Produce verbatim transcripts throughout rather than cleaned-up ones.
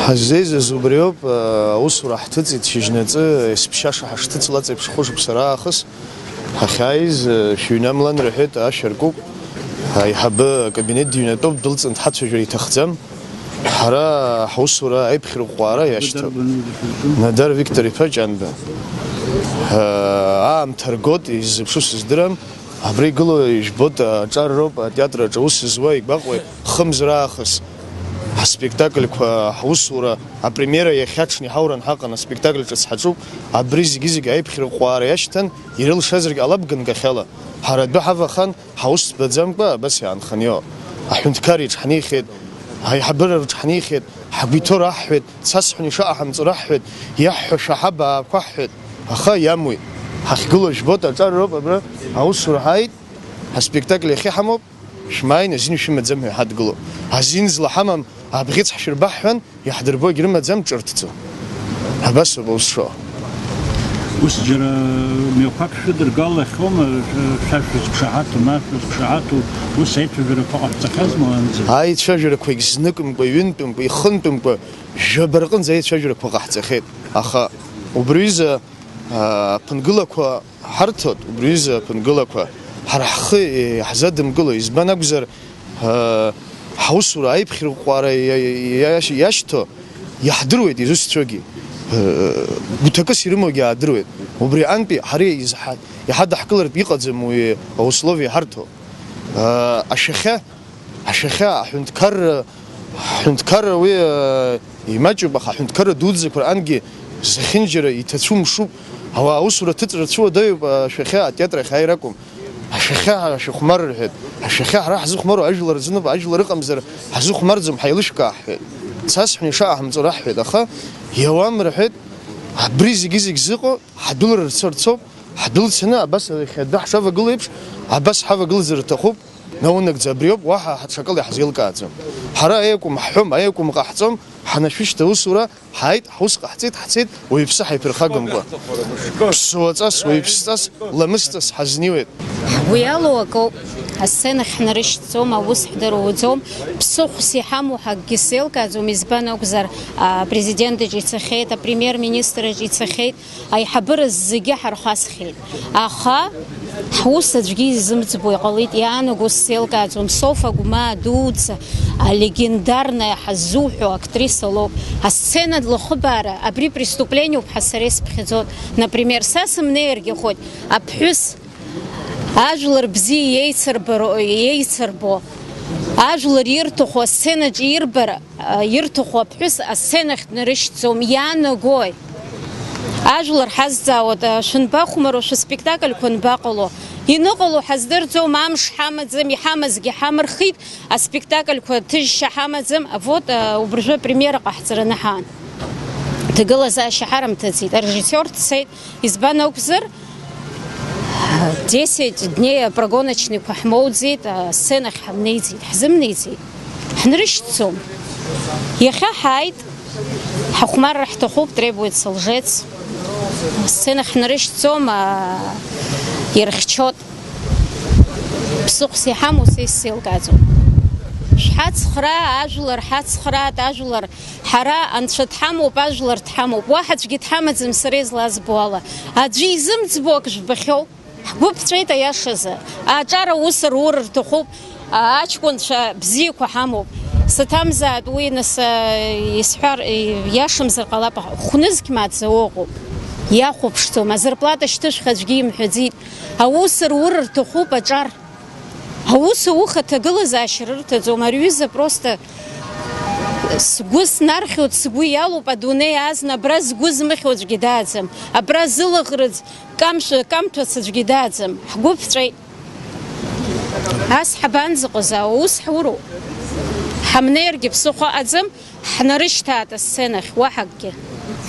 Ҳаззеизаз убриоуп, аусура ҳҭыҵит шьыжьнаҵы, есԥшьаша ҳашҭыҵлац еиԥш хәышықәса раахыс. Ҳахьааиз, шәыҩнамлан рҳәеит, ашә аркуп. Аиҳабы акабинет дыҩнатәоуп, дәылҵны дҳацәажәар иҭахӡам. Ҳара ҳусура аиԥхьырӷәӷәара иашьҭоуп. Надар Виктор-иԥа Ҷанба. Аамҭа ргоит, иззыԥшу сыздырам. Абра игылоу ижәбоит, аҿар роуп, атеатр аҿы аус зуа игәаҟуеит, хымз раахыс ҳспектакльқәа, ҳусура, апремиера иахьа аҽны иҳауран ҳаҟан, аспектакль ҿыц ҳаҿуп, абри зегьы-зегьы аиԥхьырӷәӷәара иашьҭан, ирылшазаргь алабгангахьала, ҳара адәы ҳавахан, ҳаус збаӡамкәа абас иаанханы иҟоуп. Аҳәынҭқар иҿ ҳнеихьеит, аиҳабыра рҿ ҳнеихьеит, ҳгәы иҭоу раҳҳәеит, цасҳәаны ишаҟаҳамҵо раҳҳәеит, иаҳҳәаша ҳабаақәаҳҳәеит, аха иамуит. Ҳахьгылоу жәбоит, аҿар роуп абра, аусура ҳааит, аспектакль иахьа ҳамоуп, шәмааин, азин шәымаӡам ҳәа иҳадгылоуп. Азин злаҳамам абӷьыц ҳшәырбаҳҳәан, иаҳдырбогь рымаӡам ҿырҭӡо. Абас ауп аус шыҟоу. Ус џьара мҩақәак шәыдыргалахьоума, шәа шәызқәшаҳаҭу, ма шәызқәшаҳаҭу, ус аицәажәарақәа ҟаҳҵахьазма уаанӡа? Аицәажәарақәагь зныкымкәа, ҩынтәымкәа, ихынтәымкәа, жәаба рҟынӡа аицәажәарақәа ҟаҳҵахьеит. Аха убри аҩыза, аа, аԥынгылақәа ҳарҭоит, убри аҩыза аԥынгылақәа ҳара ҳхы иаҳзадымкыло. Избан акәзар, аа, ҳусура аиԥхьырӷәӷәара иа-, иа-, иашьҭоу иаҳдыруеит изусҭцәоугьы. Гәҭакыс ирымоугьы аадыруеит. Убри аҟынтәи ҳара изҳа-, иҳадаҳкылартә иҟаӡам уи аусловиа ҳарҭо. Ашәахьа, ашәахьа аҳәынҭқарра, аҳәынҭқарра уи, э, имаҷуп, аха аҳәынҭқарра дуӡӡақәа рҟынгьы зехьынџьара иҭацәу мшуп. Ауаа аусура ҭыҵра рцәыуадаҩуп, ашәахьа атеатр ахь ааир акәым. Ашәахьа ҳара шәыхәмар рҳәеит. Ашәахьа ҳара ҳзыхәмаруа ажәлар рзыноуп, ажәлар ыҟамзар ҳзыхәмарӡом, ҳаилышәкаа ҳҳәеит. Цасҳәны ишаҟаҳамҵо раҳҳәеит, аха иауам рҳәеит. Абри зегьы-зегь зыҟоу ҳдәылырцарцоуп. Ҳдәылцаны абас иахьа адәы ҳшавагылоу еиԥш, абас ҳавагылазар рҭахуп, наунагӡа абриоуп, уаҳа ҳаҽакала иаҳзеилкааӡом. Ҳара аиакәым ҳҳәом, аиакәым ҟаҳҵом, ҳанашәышьҭа аусура, ҳааит, ҳус ҟаҳҵеит, ҳцеит, уаҩԥсы ҳаиԥырхагамкәа. Ԥсуаҵас, уаҩԥсҵас, ламысҵас ҳазнеиуеит. Ҳгәы иалоу акоуп, асценахь ҳнарышьҭӡом, аус ҳдыруаӡом, ԥсыхәс иҳамоу ҳакгьы сзеилкааӡом, избан акәзар, апрезидент аҿы ицахьеит, апремиер-министр аҿы ицахьеит, аиҳабыра зегьы ҳархасхьеит, аха ҳус аӡәгьы изымӡбо иҟалеит, иаанаго сзеилкааӡом, Софа Гәмаа дуӡӡа, алегендарная ҳаззуҳәо актриса лоуп. Асцена длахыбаара, абри преступлениоуп ҳәа сара исԥхьаӡоит. Например, са сымнеиргьы хәыҷ, аԥҳәыс ажәлар бзиа иеицырбаро-, иеицырбо, ажәлар ирҭаху асценаҿ ирбара, ирҭаху аԥҳәыс асценахь днарышьҭӡом, иаанагои? Ажәлар ҳазҵаауеит, шәынбахәмаруа, шәыспектакльқәа анбаҟало? Иныҟало ҳаздырӡом, амш ҳамаӡам, иҳамазгьы ҳамырхит, аспектакльқәа ҭыжьшьа ҳамаӡам, вот, убыржәы апремиера ҟаҳҵараны ҳаан. Ҭагылазаашьа ҳарымҭаӡеит, арежиссиор дцеит, избан акәзар, десять дней апрогоночныйқәа ҳмоуӡеит, асценахь ҳамнеиӡеит, ҳзымнеиӡеит. Ҳнарышьҭӡом. Иахьа ҳааит, ҳахәмарра ҳҭахуп, требуется лжец. Асценахь ҳнарышьҭӡом, аа, ирыхьчоит. Ԥсыхәс иҳамоу са исзеилкааӡом. Шәҳацхраа, ажәлар ҳацхраат, ажәлар ҳара анцәа дҳамоуп, ажәлар дҳамоуп. Уаҳа аӡәгьы дҳамаӡам сара излазбо ала. Аӡәы изымӡбо ак жәбахьоу? Ҳгәы ԥҵәеит аиашазы. Аҿар аус рур рҭахуп, а-, аҷкәынцәа бзиақәа ҳамоуп. Саҭамзааит уи, нас, а, исҳәар, и-, иашамзар ҟалап, аха хәнызқь мааҭ зауа ыҟоуп. Иахәаԥшӡом, азарплата шьҭышәх аӡәгьы имҳәаӡеит. Аус рур рҭахуп аҿар. Аус ауха аҭагылазаашьа рырҭаӡом. Ари ҩыза просто сгәы снархьуеит, сгәы иалоуп, адунеи азна абра згәы змыхьуа аӡәгьы дааӡам. Абра зылаӷырӡ камшәа, камҭәац аӡәгьы дааӡам. Ҳгәы ԥҵәеит. Ас ҳабанӡаҟаз, аус ҳуроуп. Ҳамнеиргьы ԥсыхәа аӡам, ҳнарышьҭааит асценахь, уаҳа акгьы.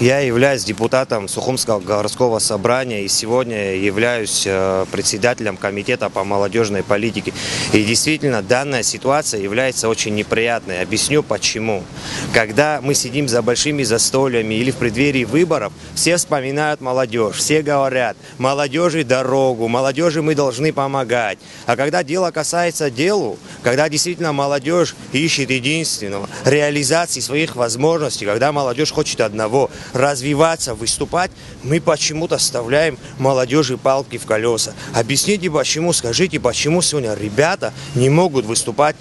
Я являюсь депутатом Сухумского городского собрания и сегодня являюсь э, председателем комитета по молодежной политике. И действительно, данная ситуация является очень неприятной. Объясню почему. Когда мы сидим за большими застольями или в преддверии выборов, все вспоминают молодежь, все говорят: «Молодежи дорогу, молодежи мы должны помогать». А когда дело касается делу, когда действительно молодежь ищет единственного, реализации своих возможностей, когда молодежь хочет одного — развиваться, выступать, мы почему-то вставляем молодежи палки в колеса. Объясните, почему, скажите, почему сегодня ребята не могут выступать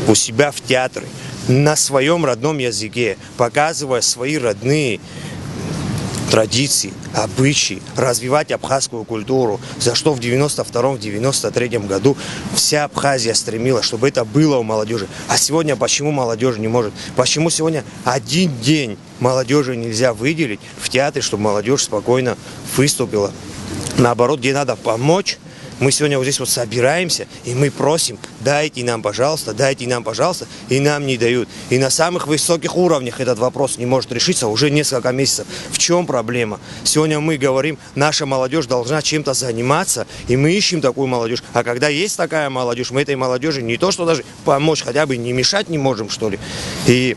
у себя в театре на своем родном языке, показывая свои родные традиции, обычаи, развивать абхазскую культуру, за что в девяносто втором, в девяносто третьем году вся Абхазия стремилась, чтобы это было у молодежи. А сегодня почему молодежь не может? Почему сегодня один день молодежи нельзя выделить в театре, чтобы молодежь спокойно выступила? Наоборот, где надо помочь, мы сегодня вот здесь вот собираемся, и мы просим: «Дайте нам, пожалуйста, дайте нам, пожалуйста», и нам не дают. И на самых высоких уровнях этот вопрос не может решиться уже несколько месяцев. В чем проблема? Сегодня мы говорим, наша молодежь должна чем-то заниматься, и мы ищем такую молодежь. А когда есть такая молодежь, мы этой молодежи не то что даже помочь, хотя бы не мешать не можем, что ли. И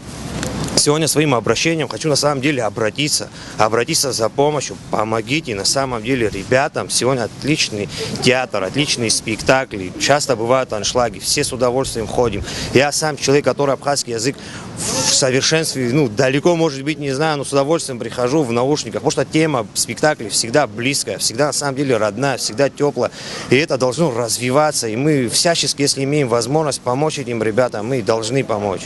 сегодня своим обращением хочу на самом деле обратиться, обратиться за помощью. Помогите на самом деле ребятам. Сегодня отличный театр, отличные спектакли. Часто бывают аншлаги, все с удовольствием ходим. Я сам человек, который абхазский язык в совершенстве, ну, далеко, может быть, не знаю, но с удовольствием прихожу в наушниках, потому что тема спектакля всегда близкая, всегда на самом деле родная, всегда теплая. И это должно развиваться, и мы всячески, если имеем возможность помочь этим ребятам, мы должны помочь.